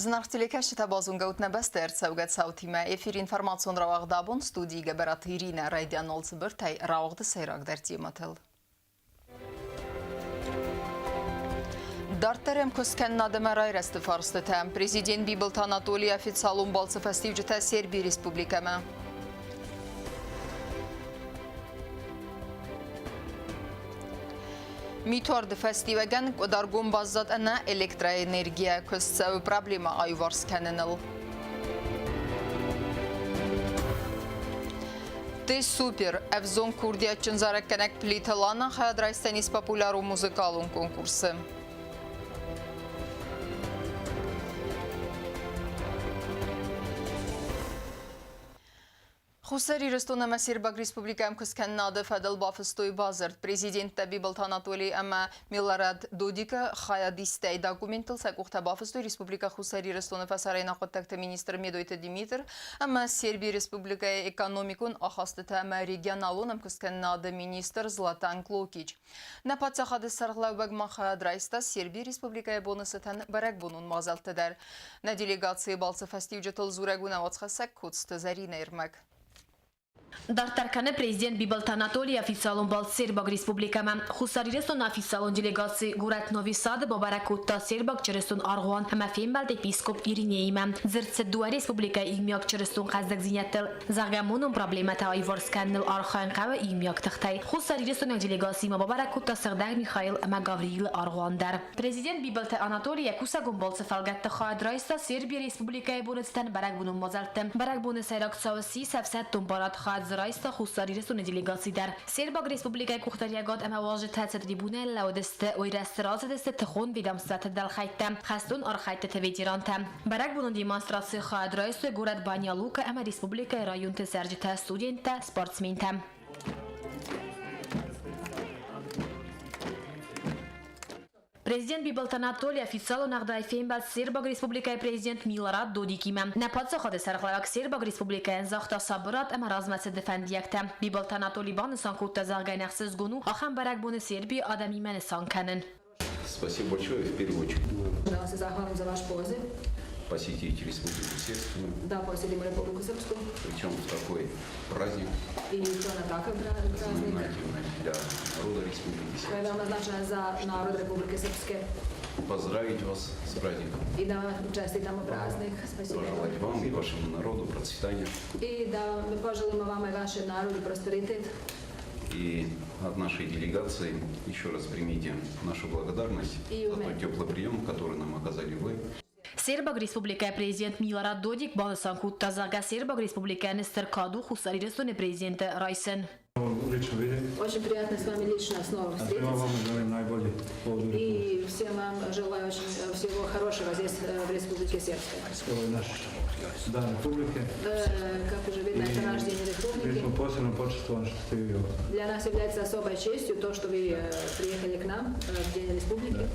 Зынаргъ телекӕсджытӕ базонгӕут нӕ бӕстӕ ӕрцӕугӕ цаутимӕ. Эфир информацион рауагъд абон студийы Гӕбӕраты Иринӕ райдиан цыбыртӕй рауагъды сӕйрагдӕр темӕтыл. Дарддӕр ӕмкуысткӕнынад ӕмӕ райрӕзты фарстытӕ. Президент Бибылты Анатолийы официалон балцы фӕстиуджытӕ Сербийы республикӕмӕ. Митуарды фӕстиуӕгӕн Къуыдаргом баззад ӕнӕ электроэнергийӕ, куыст цӕуы проблемӕ аиуварс кӕныныл. Ты супер! Ӕвзонг курдиатджын зарӕггӕнӕг Плиты Лана хайад райсдзӕнис популярон музыкалон конкурсы. Хуссар Ирыстон ӕмӕ Сербаг Республикӕ ӕмкуысткӕнынады фӕдыл бафыстой бадзырд. Президенттӕ Бибылты Анатолий ӕмӕ Милорад Додикы хайадистӕй документтыл сӕ къухтӕ бафыстой Республикӕ Хуссар Ирыстоны фӕсарӕйнаг хъуыддӕгты министр Медойты Димитр ӕмӕ Сербийы Республикӕйы экономикон ахастытӕ ӕмӕ регионалон ӕмкуысткӕнынады министр Златан Клокич. Нӕ паддзахады сӕргълӕууӕг ма хайад райста Сербийы Республикӕйы боны цытӕн бӕрӕгбонон мадзӕлтты дӕр. Нӕ делегацийы балцы фӕстиуджытыл дзурӕг у нӕ уацхӕссӕг Коцты Зӕринӕ ӕрмӕг. Дарддӕр кӕны президент Бибылты Анатолийы официалон балц Сербаг Республикӕмӕ. Хуссар Ирыстоны официалон делегаци горӕт Нови Сады бабӕрӕг кодта сербаг чырыстон аргъуан ӕмӕ фембӕлд епископ Иринеимӕ. Дзырд цыд дыууӕ республикӕйы иумиаг чырыстон хъӕздыгдзинӕдтыл. Зӕгъгӕ, монон проблемӕтӕ аиуварс кӕныныл архайын хъӕуы иумиаг тыхтӕй. Хуссар Ирыстойнаг делегациимӕ бабӕрӕг кодта Сыгъдӕг Михаил ӕмӕ Гавриилы аргъуан дӕр. Президент Бибылты Анатолий йӕ кусӕгон балцы фӕлгӕтты хайад райста Сербийы Республикӕйы боны цытӕн бӕрӕгбонон мадзӕлтты. Бӕрӕгбоны сӕйраг цау ссис ӕфсӕддон барад хайад дзы райста Хуссар Ирыстоны делегаци дӕр. Сербаг Республикӕйы къухдариуӕгад ӕмӕ уазджытӕ цы трибунӕйыл лӕууыдысты, уый рӕзты рацыдысты тыхон ведомствӕты дӕлхӕйттӕ, хӕстон архӕйдтыты ветерантӕ. Бӕрӕгбонон демонстрацийы хайад райстой горӕт Баня-Лука ӕмӕ республикӕйы районты цӕрджытӕ, студенттӕ, спортсментӕ. Президент Бибылты Анатолий официалон ӕгъдауӕй фембӕлд Сербаг Республикӕйы президент Милорад Додикимӕ. Нӕ паддзахады сӕргълӕууӕг Сербаг Республикӕйӕн загъта сабырад ӕмӕ размӕцыды фӕндиӕгтӕ. Бибылты Анатолий банысан кодта, зӕгъгӕ, не хсызгон у ахӕм бӕрӕгбоны Сербийы адӕмимӕ нысан кӕнын. Спасибо большое, в первую очередь. Да vam se zahvalim za vaš poziv. Посетить Республику Сербскую. Da posjetimo Republiku Srpsku. Причем в такой праздник. I to na takav praznik. Знаменательный для народа Республики Koji je veoma značajan za narod Republike Srpske. Поздравить вас с праздником. I da vam čestitamo praznik. Спасибо. Пожелать вам и вашему народу процветания. I da poželimo vama i vašem narodu prosperitet. И от нашей делегации еще раз примите нашу благодарность И за тот теплый прием, который нам оказали вы. Сербаг Республикӕйы президент Милорад Додик банысан кодта, зӕгъгӕ, Сербаг Республикӕйы стыр кад у Хуссар Ирыстоны президенты райсын. Лично видеть. Очень приятно с вами лично снова Svima встретиться. вам желаем najbolje ovdje u И всем вам желаю очень всего хорошего здесь, в Республике Сербской. Ovo je naš dan Republike. Как уже видно, это наш день Mi Республики. smo posebno počastvovani što ste vi ovdje. Для нас является особой честью то, что вы приехали к нам в День Республики.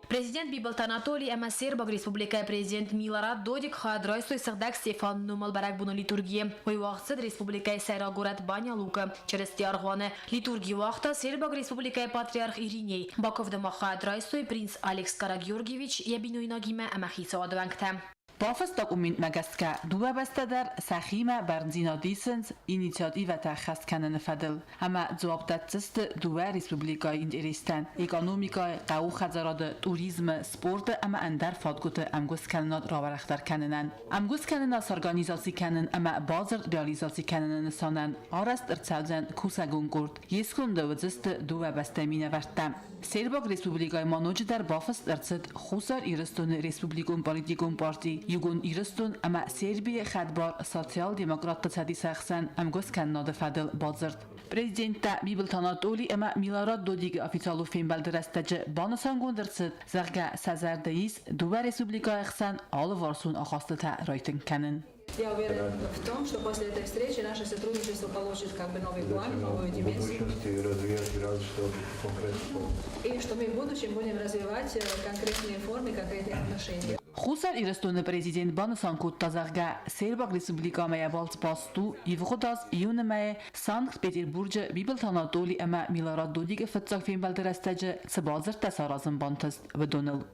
Президент Бибылты Анатолий ӕмӕ Сербаг Республикӕйы президент Милорад Додик хайад райстой сыгъдӕг Стефаны номыл бӕрӕгбоны литургийы. Уый уагъд цыд республикӕйы сӕйраг горӕт Баня-Лукы, Чырысти аргъуаны. Литурги уагъта Сербаг Республикӕйы патриарх Ириней. Бакуывды ма хайад райстой принц Алекс Карагеоргиевич йӕ бинойнагимӕ ӕмӕ хицауады уӕнгтӕ. Бафыст документмӕ гӕсгӕ дыууӕ бӕстӕ дӕр сӕхимӕ бӕрндзинад исынц инициативӕтӕ ӕххӕст кӕныны фӕдыл ӕмӕ дзуапп дӕтдзысты дыууӕ республикӕйы интерестӕн экономикӕйы, хъӕуы хӕдзарады, туризмы, спорты ӕмӕ ӕндӕр фадгуыты ӕмгуысткӕнынад рауӕрӕхдӕр кӕнынӕн. Ӕмгуысткӕнынад сорганизаци кӕнын ӕмӕ бадзырд реализаци кӕныны нысанӕн арӕзт ӕрцӕудзӕн кусӕгон къорд. Йе сконды уыдзысты дыууӕ бӕстӕйы минӕвӕрттӕ. Сербаг Республикӕйы ма ноджыдӕр бафыст ӕрцыд Хуссар Ирыстоны республикон политикон парти Иугонд Ирыстон ӕмӕ Сербийы хӕдбар социал-демократты цӕдисы ӕхсӕн ӕмгуысткӕнынады фӕдыл бадзырд. Президенттӕ Бибылты Анатоли ӕмӕ Милорад Додигы официалон фембӕлды рӕстӕджы банысангонд ӕрцыд, зӕгъгӕ, сӕ зӕрды ис дыууӕ республикӕйы ӕхсӕн алыварсон ахастытӕ райтынг кӕнын. Я уверен в том, что после этой встречи наше сотрудничество получит как бы новый Da план, ćemo новую u dimenziju budućnosti razvijati različite oblike konkretnih odnosa. И что мы в будущем будем развивать конкретные формы, конкретные отношения. Хуссар Ирыстоны президент банысан кодта, зӕгъгӕ, Сербаг Республикӕмӕ йӕ балц баст у ивгъуыд аз июны мӕйы Санкт-Петербурджы Бибылты Анатоли ӕмӕ Милорад Додикы фыццаг фембӕлды рӕстӕджы цы бадзырдтӕ саразын бантыст, уыдоныл.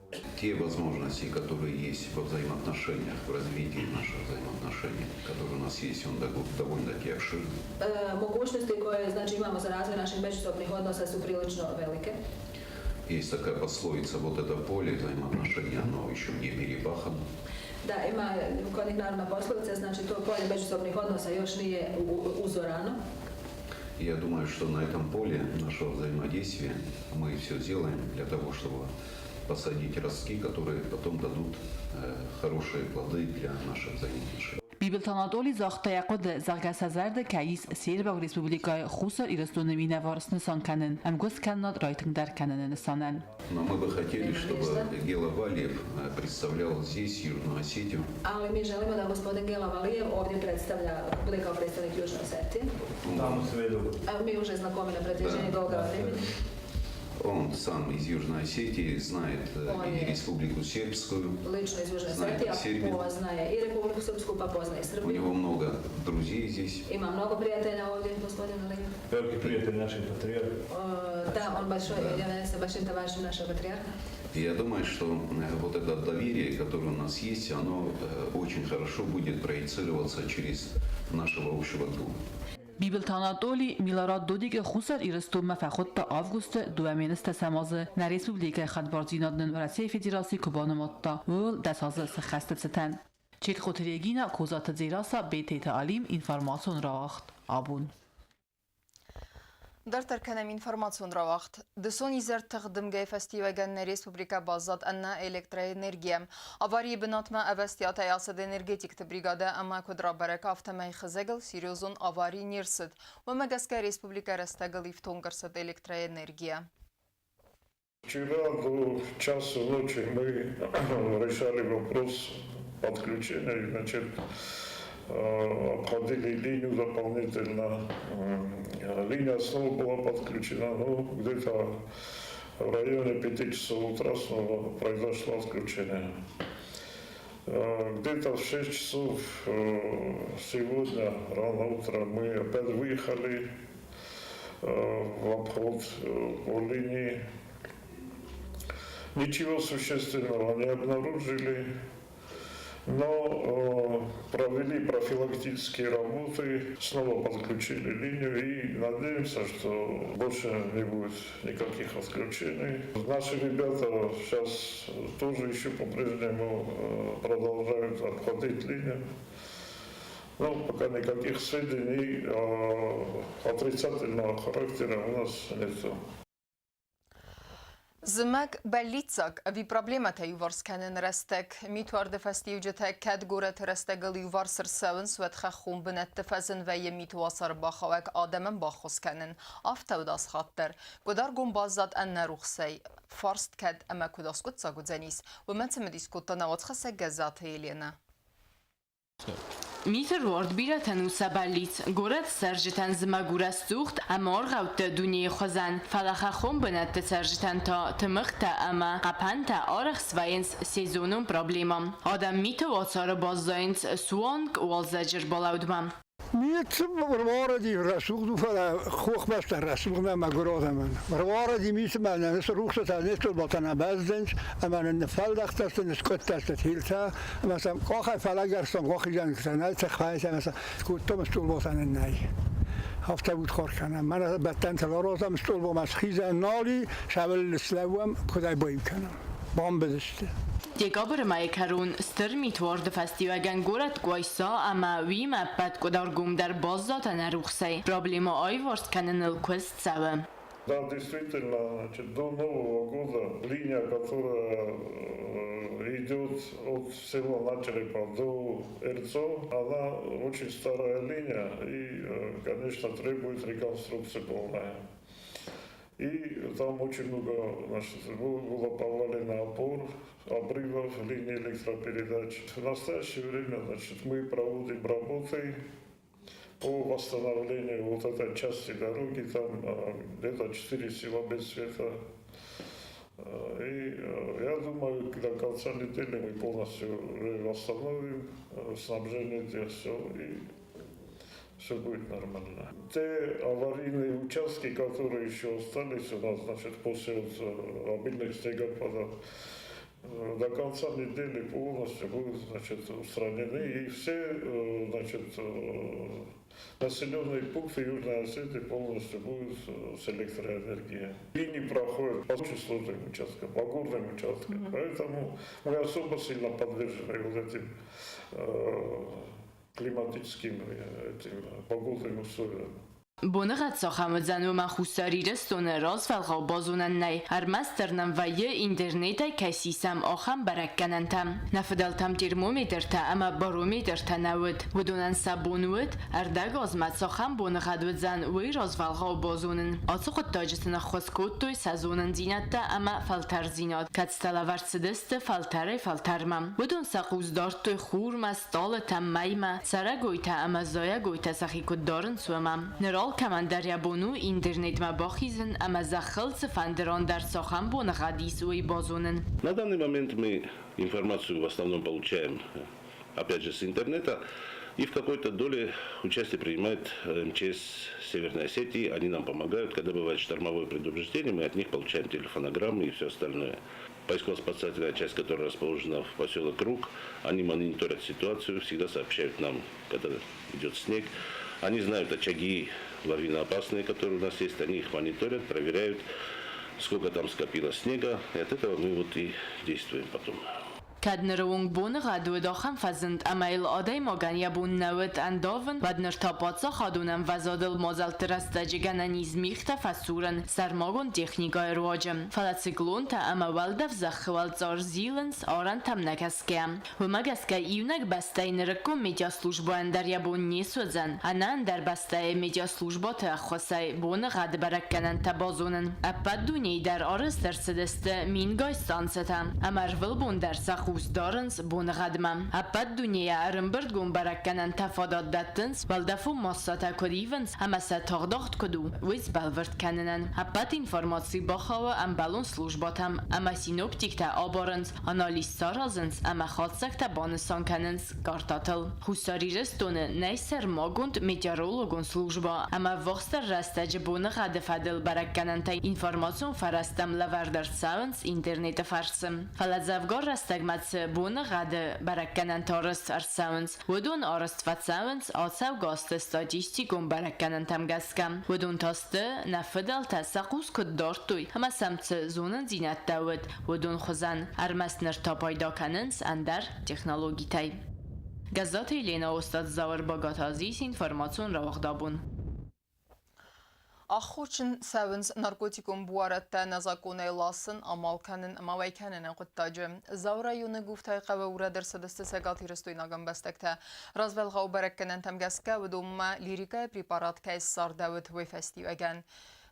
Те возможности, которые есть во взаимоотношениях, в развитии наших взаимоотношений, которые у нас есть, он довольно-таки обширный. Mogućnosti koje, znači, imamo za razvoj naših međusobnih odnosa su prilično velike. Есть такая пословица: вот это поле взаимоотношений, оно еще не перепахано. Da, ima kod njih narodna poslovica, znači to polje međusobnih odnosa još nije uzorano. И я думаю, что на этом поле нашего взаимодействия мы все сделаем для того, чтобы посадить ростки, которые потом дадут хорошие плоды для наших взаимоотношений. Бибылты Анатоли загъта йӕ хъуыды, зӕгъгӕ, сӕ зӕрды кӕй ис Сербаг Республикӕйы Хуссар Ирыстоны минӕвар снысан кӕнын, ӕмгуысткӕнынад райтынгдӕр кӕныны нысанӕн. Но мы бы хотели, чтобы Гела Валиев представлял здесь Южную Осетию. Ali mi želimo da gospodin Gela Valijev ovdje predstavlja, bude kao predstavnik Južne Osetije. Tamo se već dugo. A mi уже знакомы на протяжении Da. долгого времени. Он сам из Южной Осетии, знает Он и Республику Сербскую. Lično iz Južne Знает Osetije, a Сербию. poznaje i Republiku Srpsku, pa poznaje i У Srbiju. него много друзей здесь. Ima mnogo prijatelja ovdje, gospodin Valijev. Veliki prijatelj našeg patrijarha. Da, on большой, является большим товарищем нашего патриарха. И я думаю, что вот это доверие, которое у нас есть, оно очень хорошо будет проецироваться через нашего общего друга. Бибылты Анатоли Милорад Додикы Хуссар Ирыстонмӕ фӕхуыдта августы дыууӕ азы, нӕ республикӕйы хӕдбардзинад нын Уӕрӕсейы Федераци куы банымадта, ууыл 10 азы сӕххӕсты цытӕн. Четхъоты Регина, Козаты Дзерассӕ, Бететы Алим, информацион рауагъд «Абон». Дарддӕр кӕнӕм информацион рауагъд. Дысон изӕр тыхдымгӕйы фӕстиуӕгӕн нӕ республикӕ баззад ӕнӕ электроэнергийӕ. Аварийы бынатмӕ ӕвӕстиатӕй ацыд энергетикты бригадӕ ӕмӕ куыд рабӕрӕг, афтӕмӕй хызӕгыл серьезон авари не рцыд. Уымӕ гӕсгӕ республикӕ рӕстӕгыл ифтонг ӕрцыд электроэнергийӕ. Вчера до часу ночи мы решали вопрос подключения, значит, обходили линию дополнительно. Линия снова была подключена, но где-то в районе 5 часов утра снова произошло отключение. Где-то в 6 часов сегодня, рано утром, мы опять выехали в обход по линии. Ничего существенного не обнаружили, но провели профилактические работы, снова подключили линию и надеемся, что больше не будет никаких отключений. Наши ребята сейчас тоже еще по-прежнему продолжают обходить линию. Но пока никаких сведений отрицательного характера у нас нет. Зымӕг бӕллиццаг ӕви проблемӕтӕ иуварс кӕныны рӕстӕг? Митуарды фӕстиуджытӕ кӕд горӕты рӕстӕгыл иуварс ӕрцӕуынц, уӕд хӕххон бынӕтты фӕзын вӕййы миты уацары бахауӕг адӕмӕн баххуыс кӕнын. Афтӕ уыд ацы хатт дӕр. Къуыдаргом баззад ӕнӕ рухсӕй. Фарст кӕд ӕмӕ куыд аскъуыддзаг уыдзӕнис, уымӕ цымыдис кодта нӕ уацхӕссӕг Гӕззаты Еленӕ. Миты руард бирӕтӕн у сӕ бӕллиц. Горӕты цӕрджытӕн зымӕг у рӕсугъд ӕмӕ аргъӕутты дунейы хуызӕн. Фӕлӕ хӕххон бынӕтты цӕрджытӕн та тымыгътӕ ӕмӕ хъӕпӕнтӕ арӕх свӕййынц сезонон проблемӕ. Адӕм миты уацары баззайынц суанг уалдзӕджы рбалӕудмӕ. Мит руарыди, рӕсугъд у, фӕлӕ хохбӕстӕ рӕсугъд нӕ мӕгуыр адӕмӕн. Руарыди мит ӕмӕ нӕ рухсытӕ не стъолбалтӕ нӕ бӕззынц, ӕмӕ нын ныффӕлдӕхтӕ сты, ныскъуыдтӕ сты телтӕ, ӕмӕ сӕм къахӕй фӕлӕгӕрстам, къахизӕнтӕ нӕй, тыххӕй ӕмӕ сӕ скодтам, стъолбалтӕ нын нӕй. Афтӕ удхар кӕнӕм. Мӕнӕ бӕттӕнтыл аразӕм, стъолбалмӕ схизӕн нал и, сӕвыл слӕууӕм, куыд ӕй баиу кӕнӕм. Бамбыдысты. Декабры мӕйы кӕрон стыр митуарды фӕстиуӕгӕн горӕт Къуайса ӕмӕ уыимӕ ӕппӕт Къуыдаргом дӕр баззад ӕнӕ рухсӕй. Проблемӕ аиуварс кӕныныл куыст цӕуы. Да, действительно, значит, до Нового года линия, которая идет от села Начерепа до Эрцо, она очень старая линия и, конечно, требует реконструкции полная. И Там очень много, значит, было повалено опор, обрывов линии электропередач. В настоящее время, значит, мы проводим работы по восстановлению вот этой части дороги, там где-то 4 села без света. И я думаю, до конца недели мы полностью восстановим снабжение этих сел, и все будет нормально. Те аварийные участки, которые еще остались у нас, значит, после вот обильных снегопадов, до конца недели полностью будут, значит, устранены. И все, значит, населенные пункты Южной Осетии полностью будут с электроэнергией. Линии проходят по очень сложным участкам, по горным участкам. Поэтому мы особо сильно подвержены вот этим климатическим, этим погодным условиям. Боныгъӕд цахӕм уыдзӕн, уымӕн Хуссар Ирыстоны развӕлгъау базонӕн нӕй. Ӕрмӕстдӕр нӕм вӕййы, интернетӕй кӕй сисӕм, ахӕм бӕрӕггӕнӕнтӕ. Нӕ фыдӕлтӕм термометртӕ ӕмӕ барометртӕ нӕ уыд. Уыдонӕн сӕ бон уыд, ӕрдӕг азмӕ цахӕм боныгъӕд уыдзӕн, уый развӕлгъау базонын. Ацы хъуыддаджы сын ӕххуыс кодтой сӕ зонындзинӕдтӕ ӕмӕ фӕлтӕрддзинад, кӕцытӕ лӕвӕрд цыдысты фӕлтӕрӕй-фӕлтӕрмӕ. Уыдон сӕ хъус дардтой хурмӕ, стъалытӕм, мӕймӕ, цӕрӕгойтӕ ӕмӕ зайӕгойтӕ сӕхи куыд дарынц, уымӕ. Ныр алкӕмӕн дӕр йӕ бон у интернетмӕ бахизын ӕмӕ зӕххыл цыфӕнды ран дӕр цахӕм боныгъӕд ис, уый базонын. На данный момент мы информацию в основном получаем, опять же, с интернета. И в какой-то доле участие принимает МЧС Северной Осетии. Они нам помогают. Когда бывает штормовое предупреждение, мы от них получаем телефонограммы и все остальное. Поисково-спасательная часть, которая расположена в поселок Круг, они мониторят ситуацию, всегда сообщают нам, когда идет снег. Они знают очаги лавиноопасные, которые у нас есть, они их мониторят, проверяют, сколько там скопилось снега, и от этого мы вот и действуем потом. Кӕд ныры онг боныгъӕд уыд ахӕм фӕзынд, ӕмӕ йыл адӕймагӕн йӕ бон нӕ уыд ӕндавын, уӕд ныр та паддзахадон ӕмвӕзадыл мадзӕлтты рӕстӕджы гӕнӕн ис мигътӕ фӕсурын сӕрмагонд техникӕйы руаджы. Фӕлӕ циклонтӕ ӕмӕ уӕлдӕф зӕххы уӕлцъар зилынц арӕнтӕм нӕ кӕсгӕйӕ. Уымӕ гӕсгӕ иунӕг бӕстӕйы нырыккон медиаслужбӕйӕн дӕр йӕ бон не суыдзӕн ӕнӕ ӕндӕр бӕстӕйы медиаслужбӕты ӕххуысӕй боныгъӕды бӕрӕггӕнӕнтӕ базонын. Ӕппӕт дунейы дӕр арӕзт ӕрцыдысты мингай станцӕтӕ ӕмӕ ӕрвылбон дӕр сӕ хъус дарынц боныгъӕдмӕ. Ӕппӕт дунейӕ ӕрӕмбырдгонд бӕрӕггӕнӕнтӕ фадат дӕттынц, уӕлдӕфон массӕтӕ куыд ивынц ӕмӕ сӕ тагъдагъд куыд у, уый сбӕлвырд кӕнынӕн. Ӕппӕт информаци бахауы ӕмбӕлон службӕтӕм ӕмӕ синоптиктӕ абарынц, анализ саразынц ӕмӕ хатдзӕгтӕ банысан кӕнынц картӕтыл. Хуссар Ирыстоны нӕй сӕрмагонд метеорологон службӕ ӕмӕ ӕввахсдӕр рӕстӕджы боныгъӕды фӕдыл бӕрӕггӕнӕнтӕй информацион фӕрӕзтӕм лӕвӕрд ӕрцӕуынц интернеты фӕрцы. Фӕлӕ дзӕвгар рӕстӕгмӕ цы боныгъӕды бӕрӕггӕнӕнтӕ арӕзт ӕрцӕуынц, уыдон арӕзт фӕцӕуынц ацӕугӕ азты статистикон бӕрӕггӕнӕнтӕм гӕсгӕ. Уыдон та сты, нӕ фыдӕлтӕ сӕ хъус куыд дардтой ӕмӕ сӕм цы зонындзинӕдтӕ уыд, уыдон хуызӕн. Ӕрмӕст ныр та пайда кӕнынц ӕндӕр технологитӕй. Гӕззаты Еленӕ, Остъаты Зауыр, Багаты Азиз, информацион рауагъдабон. Аххосджын цӕуынц наркотикон буарадтӕ нӕзакъонӕй ласын, амал кӕнын ӕмӕ уӕй кӕныны хъуыддаджы. Дзауы районы Гуфтайы хъӕуы урӕд ӕрцыдысты цӕгатирыстойнаг ӕмбӕстӕгтӕ. Развӕлгъау бӕрӕггӕнӕнтӕм гӕсгӕ уыдонмӕ лирикӕйы препарат кӕй ссардӕуыд, уый фӕстиуӕгӕн.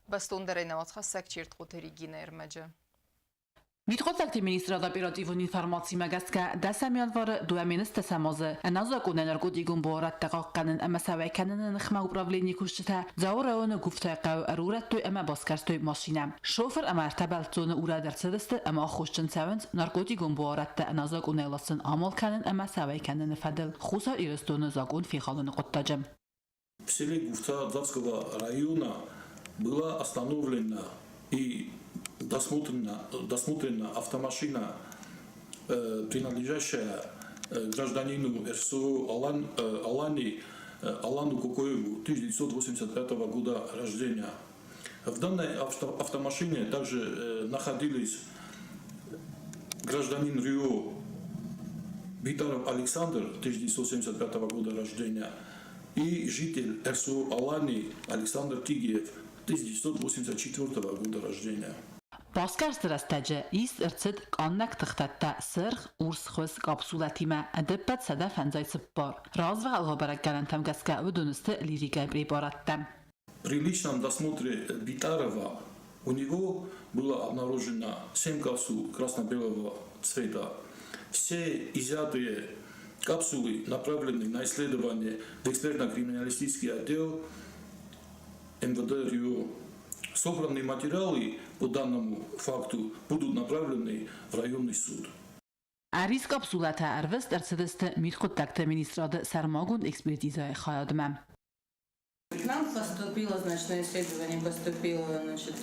Бӕстондӕрӕй нӕ уацхӕссӕг Чертхъоты Регинӕ ӕрмӕджы. Мидхъуыддӕгты министрады оперативон информацимӕ гӕсгӕ, дӕсӕм январы 2010 азы ӕнӕзакъонӕй наркотикон буарадтӕ хъахъхъӕнын ӕмӕ сӕ уӕй кӕныны ныхмӕ управленийы кусджытӕ Дзауы районы Гуфтайы хъӕуы ӕрурӕдтой ӕмӕ басгӕрстой машинӕ. Шофыр ӕмӕ ӕртӕ бӕлццоны урӕд ӕрцыдысты ӕмӕ аххосджын цӕуынц наркотикон буарадтӕ ӕнӕзакъонӕй ласын амал кӕнын ӕмӕ сӕ уӕй кӕныны фӕдыл Хуссар Ирыстоны закъон фехалыны хъуыддаджы. В селе Гуфта Датского района была остановлена и досмотрена автомашина, принадлежащая гражданину РСО Алани Алану Кукоеву 1985 года рождения. В данной автомашине также находились гражданин РИО Битаров Александр 1975 года рождения и житель РСО Алании Александр Тигиев 1984 года рождения. Басгӕрсты рӕстӕджы ист ӕрцыд къаннӕг тыхтӕттӕ сырх, урсхуыз капсулӕтимӕ, ӕдӕппӕт 154. Развӕлгъау бӕрӕггӕнӕнтӕм гӕсгӕ уыдон сты лирикӕйы препараттӕ. При личном досмотре Битарова У него было обнаружено 7 капсул красно-белого цвета. Все изъятые капсулы направлены на исследование в экспертно-криминалистический отдел МВД РЮ. Собранные материалы по данному факту будут направлены в районный суд. Ӕрис капсулӕтӕ ӕрвыст ӕрцыдысты Мидхъуыддӕгты министрады сӕрмагонд экспертизӕйы хайадмӕ. К нам поступило, значит, на исследование поступила, значит,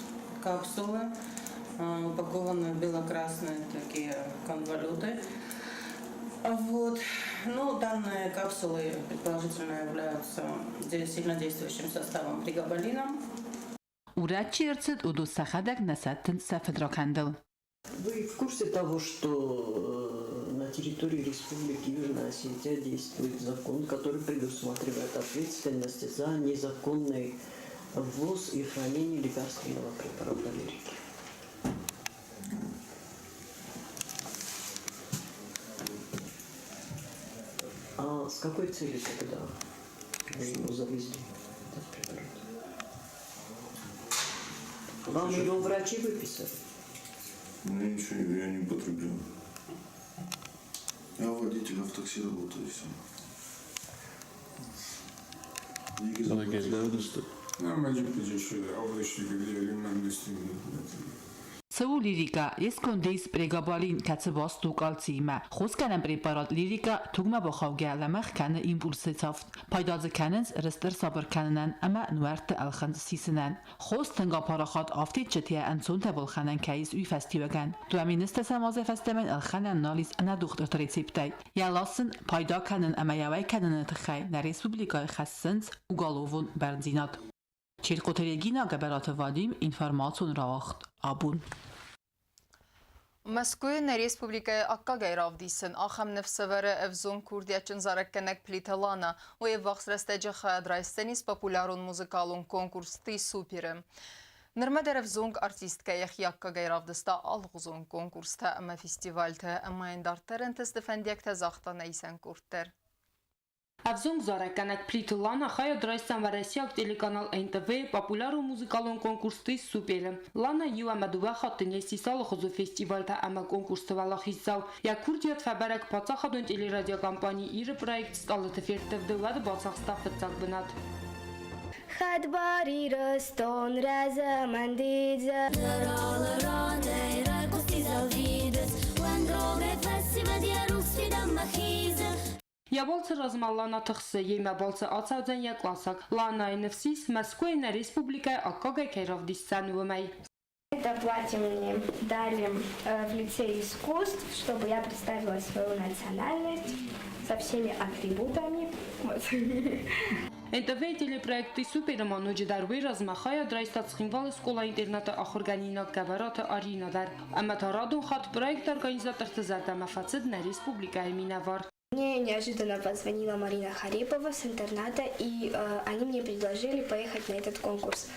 капсула, упакованные в бело-красные такие конволюты. Вот. Ну, данные капсулы предположительно являются сильнодействующим составом прегабалином. Урӕд чи ӕрцыд, уыдон сӕхӕдӕг нӕ сӕттынц сӕ фыдракӕндыл. Вы в курсе того, что на территории Республики Южная Осетия действует закон, который предусматривает ответственность за незаконный ввоз и хранение лекарственного препарата лирики? А с какой целью тогда вы его завезли, этот препарат? Вам его врачи выписали? Ну, я ничего не, я не употребляю. Я водителем в такси работаю, и все. Деньги заплатили. Цы у Лирика? Йе сконды ис прегабалин, кӕцы баст у кальциимӕ. Хосгӕнӕн препарат Лирика тугмӕ бахаугӕ лӕмӕгъ кӕны импульсы цавд. Пайда дзы кӕнынц рыст ӕрсабыр кӕнынӕн ӕмӕ нуӕртты ӕлхынцъ сисынӕн. Хос тынг апарахат афтидджытӕ ӕнцонтӕ балхӕнӕн кӕй ис, уый фӕстиуӕгӕн. 2010 азӕй фӕстӕмӕ ӕлхӕнӕн нал ис ӕнӕ дохтырты рецептӕй. Йӕ ласын, пайда кӕнын ӕмӕ йӕ уӕй кӕныны тыххӕй нӕ республикӕйы хӕссынц уголовон бӕрндзинад. Черкъоты Регина, Гӕбӕраты Вадим, информацион рауагъд Абон. Мӕскуыйы нӕ республикӕйы аккагӕй равдисын ахӕм ныфс ӕвӕры ӕвзонг курдиатджын зарӕггӕнӕг Плиты Лана. Уый ӕввахс рӕстӕджы хайад райсдзӕнис популярон музыкалон конкурс «Ты супер-ы». Нырмӕ дӕр ӕвзонг артисткӕ йӕхи аккагӕй равдыста алыгъуызон конкурстӕ ӕмӕ фестивальтӕ ӕмӕ йын дарддӕр ӕнтысты фӕндиӕгтӕ загъта нӕ исӕн къорд дӕр. Ӕвзонг зарӕггӕнӕг Плиты Лана хайад райсдзӕн уӕрӕсейаг телеканал НТВ-йы популярон музыкалон конкурсты «Супер-ы». Лана иу ӕмӕ дыууӕ хатты не ссис алыхуызон фестивальтӕ ӕмӕ конкурсты уӕлахиздзау. Йӕ курдиат фӕбӕрӕг паддзахадон телерадиокомпани «Ир-ы» проект «Стъалыты ферттывд-ы», уӕд бацахста фыццаг бынат. Хӕдбар Ирыстон рӕзӕмӕндидзы. Ныр алы ранӕй райхъуысти зӕлвидыц, Уӕнгрогӕй фӕсивӕд йӕ рухс фидӕнмӕ хизы. Йӕ балцы размӕ Лана тыхсы, йемӕ балцы ацӕудзӕн йӕ къласаг. Ланайы ныфс ис, Мӕскуыйы нӕ республикӕйы аккагӕй кӕй равдисдзӕн, уымӕй. Это платье мне дали в лицее искусств, чтобы я представила свою национальность со всеми атрибутами. Вот. НТВ-йы телепроекты «Супер-ы ма ноджыдӕр уый размӕ хайад райста Цхинвалы скъола-интернаты ахуыргӕнинаг Гӕбӕраты Аринӕ дӕр. Ӕмӕ та радон хатт проекты организаторты зӕрдӕмӕ фӕцыд нӕ республикӕйы минӕвар. Мне неожиданно позвонила Марина Харипова с интерната, и они мне предложили поехать на этот конкурс.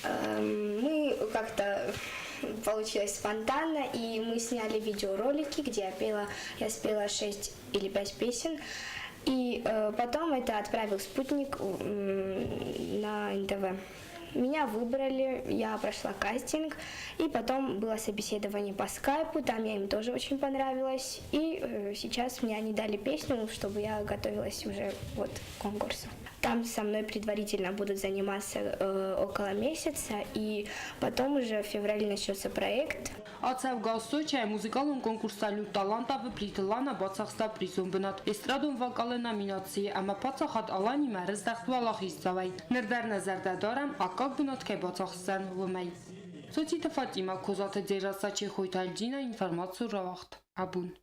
Мы как-то получилось спонтанно, и мы сняли видеоролики, где я пела, я спела 6 или 5 песен. И потом это отправил спутник на НТВ. Меня выбрали, я прошла кастинг, и потом было собеседование по скайпу, там я им тоже очень понравилась. И сейчас мне они дали песню, чтобы я готовилась уже вот к конкурсу. Там со мной предварительно будут заниматься около месяца, и потом уже в феврале начнется проект. Ацӕугӕ Сочӕйы музыкалон конкурс «Салют талантов»-ы Плиты Лана бацахста призон бынат эстрадон вокалы номинацийы ӕмӕ паддзахад Аланимӕ ӕрыздӕхт уӕлахиздзауӕй. Ныр дӕр нӕ зӕрдӕ дарӕм, аккаг бынат кӕй бацахсдзӕн, уымӕй. Цоциты Фатимӕ, Козаты Дзерассӕ, Чехойты Альдинӕ, информацион рауагъд Абон.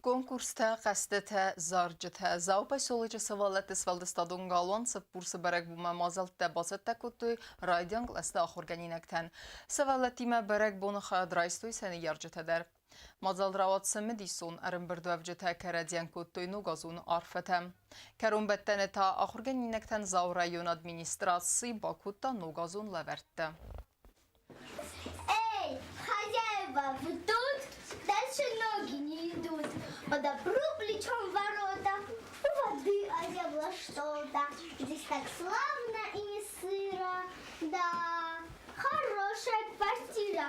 Конкурстӕ, хъӕзтытӕ, зарджытӕ. Дзауы поселочы сывӕллӕтты сфӕлдыстадон галуан Цыппурсы бӕрӕгбонмӕ мадзӕлттӕ бацӕттӕ кодтой райдиан кълӕсты ахуыргӕнинӕгтӕн. Сывӕллӕттимӕ бӕрӕгбоны хайад райстой сӕ ныййарджытӕ дӕр. Мадзал рауад цымыдисон, ӕрӕмбырдуӕвджытӕ кӕрӕдзийӕн кодтой ногазон арфӕтӕ. Кӕронбӕттӕны та ахуыргӕнинӕгтӕн Дзауы районы администраци бакодта ногазон лӕвӕрттӕ. Эй, хозяева, вы тут? Дальше ноги не идут. Подопру плечом ворота, у воды озябла что-то. Здесь так славно и не сыро, да. хорошая квартира.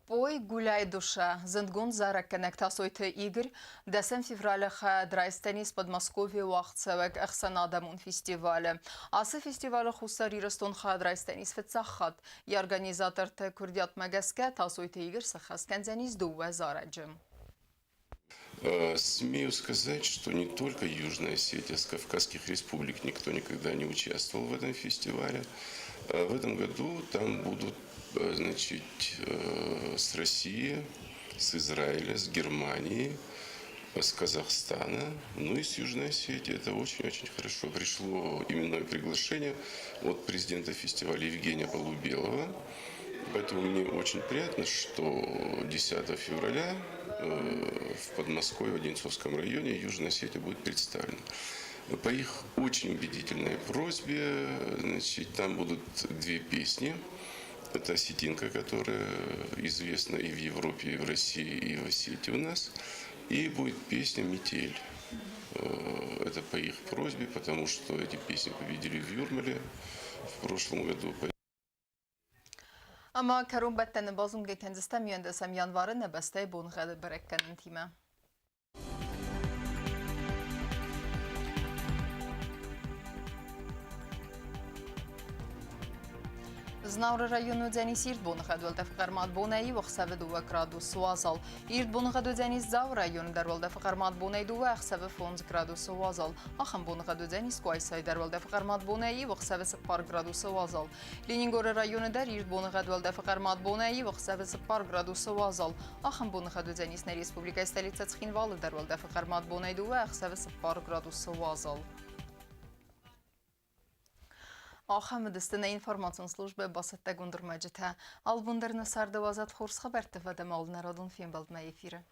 Пой, гуляй, душа. Зындгонд зарӕггӕнӕг Тасойты Игорь 10 февралы хайад райсдзӕнис Подмосковье уагъдцӕуӕг ӕхсӕнадӕмон фестивалы. Ацы фестивалы Хуссар Ирыстон хайад райсдзӕнис фыццаг хатт. Йӕ организаторты куырдиатмӕ гӕсгӕ Тасойты Игорь сӕххӕст кӕндзӕнис дыууӕ зарӕджы. Смею сказать, что не только Южная Осетия, с Кавказских республик никто никогда не участвовал в этом фестивале. В этом году там будут, значит, с России, с Израиля, с Германии, с Казахстана, ну и с Южной Осетии. Это очень-очень хорошо. Пришло именное приглашение от президента фестиваля Евгения Полубелова. Поэтому мне очень приятно, что 10 февраля в Подмосковье, в Одинцовском районе Южная Осетия будет представлена. По их очень убедительной просьбе, значит, там будут две песни. Это осетинка, которая известна и в Европе, и в России, и в Осетии у нас. И будет песня «Метель». Это по их просьбе, потому что эти песни победили в Юрмале в прошлом году. Ӕмӕ кӕронбӕттӕны базонгӕ кӕндзыстӕм 11 январы нӕ бӕстӕйы боныгъӕды бӕрӕггӕнӕнтимӕ. Знауыры районы уыдзӕнис ирд боныгъӕд уӕлдӕфы хъӕрмад бонӕй иу ӕхсӕвы 2 градус уазал. Ирд боныгъӕд уыдзӕнис Дзауы районы дӕр уӕлдӕфы хъӕрмад бонӕй 2 ӕхсӕвы 5 градусы уазал. Ахӕм боныгъӕд уыдзӕнис Къуайсайы дӕр уӕлдӕфы хъӕрмад бонӕй иу ӕхсӕвы 4 градусы уазал. Ленингоры районы дӕр ирд боныгъӕд уӕлдӕфы хъӕрмад бонӕй иу ӕхсӕвы 4 градусы уазал. Ахӕм боныгъӕд уыдзӕнис нӕ республикӕйы столицӕ Цхинвалы дӕр уӕлдӕфы хъӕрмад бонӕй 2 ӕхсӕвы 4 градусы уазал. Ахӕм уыдысты нӕ информацион службӕ бацӕттӕгонд ӕрмӕджытӕ. Албон дӕр нӕ царды уадзӕд хорз хабӕртты фӕдӕм алынӕрадон фембӕлдмӕ эфиры.